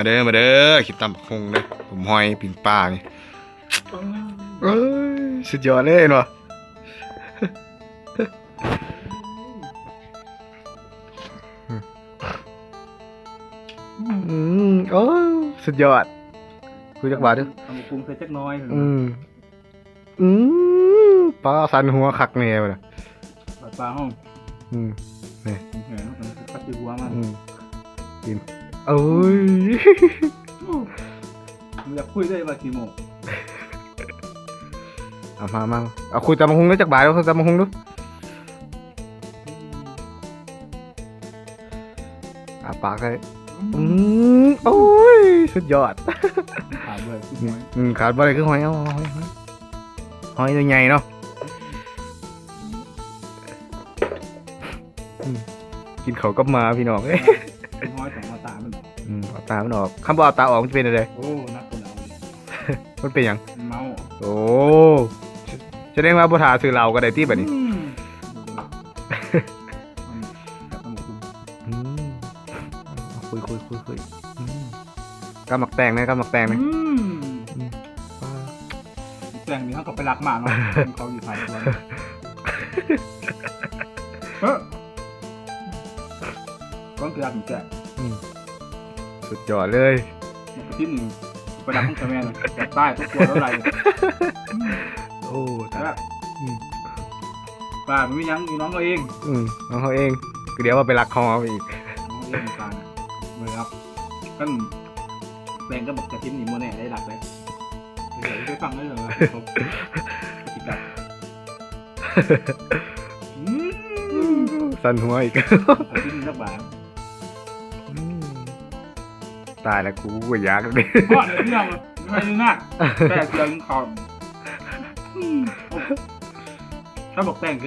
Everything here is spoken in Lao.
ມາເດີ ມາເດີ ກິນຕຳບັກຫຸ່ງເດີ ຜົມຫອຍ ປີ້ງປານີ້ ເອີຍ ສຸດຍອດເລີຍເນາະ. ອືມ ໂອ້ ສຸດຍອດ ຄືຈັກບາດເດີ ຕຳບັກຫຸ່ງໃສ່ຈັກໜ້ອຍ ອືມ ອືມ ປາສັ່ນຫົວຄັກແນ່ວະນະ ປາເຮົາ ອືມ ນີ້ ແມ່ນ ຄັດຊິຫົວມັນ ອືມ ກິນ ໂອ້ຍ ບໍ່ຢາກຄຸຍເລີຍວ່າຂີ້ໂມ້ ເອົາມາ ມາ ເອົາຄຸຍຕຳບັກຫຸ່ງເດີ ຈັກບາດເດີ ຄຸຍຕຳບັກຫຸ່ງດູ ອາປາກໃສ່ ອືມ ອືມ ໂອ້ຍ ສຸດຍອດ ຂາດບໍ່ໄດ້ຄືຫອຍ ອືມ ຂາດບໍ່ໄດ້ຄືຫອຍ ເອົາ ຫອຍ ຫອຍ ຫອຍໂຕໃຫຍ່ເນາະ ອືມ ກິນເຂົ້າກັບໝາພີ່ນ້ອງ ກິນຫອຍຕ້ອງເອົາຕາມັນອອກ ອືມ ເອົາຕາມັນອອກ ຄັນບໍ່ເອົາຕາອອກມັນຈະເປັນແນວໃດ? ໂອ້ ໜັກກວ່າເຫຼົ້າ ມັນເປັນຫຍັງ? ເມົາ ໂອ້ ສະແດງວ່າບໍ່ຖ້າຊື້ເຫຼົ້າກໍໄດ້ຕິບາດນີ້ ອືມ ອືມ ຄຸຍໆໆໆ ອືມ ກັບໝາກແຕງແດ່ ກັບໝາກແຕງແດ່ ອືມ ອືມ ແຕງນີ້ເຮົາກໍໄປລັກມາເນາະ ເຂົາຢູ່ທ້າຍສວນ ເອີ ກອງເກືອແຕກ ອືມ ສຸດຍອດເລີຍ ໝາກກະທິນນີ້ໄປດັກຂອງສະແມນ ແຕກຕາຍຕົວກວດເທົ່າໃດ ໂອ້ ຕາຍ ແຊບ ອືມ ປາມັນມີຫຍັງຢູ່ໜອງເຮົາເອງ ອືມ ໜອງເຮົາເອງ ກໍດຽວວ່າໄປລັກຂອງເຮົາອີກ ໜອງເຮົາເອງປານະ ເບິ່ງເອົາ ຄັນແປງກັບໝາກກະທິນນີ້ບໍ່ແນ່ໄດ້ລັກເດ້ ໄປຟັງເລີຍວ່າເຂົາຊິກັດ ອືມ ສັ່ນຫົວອີກ ກິນຈັກບາດ ອືມ ຕາຍແລ້ວກູ ບໍ່ຢາກເລີຍ ຮອດເທື່ອໄປນະ ແຕ່ເທື່ອກິນເຂົ້າ ອືມ ຖ້າບັກແຕງຄື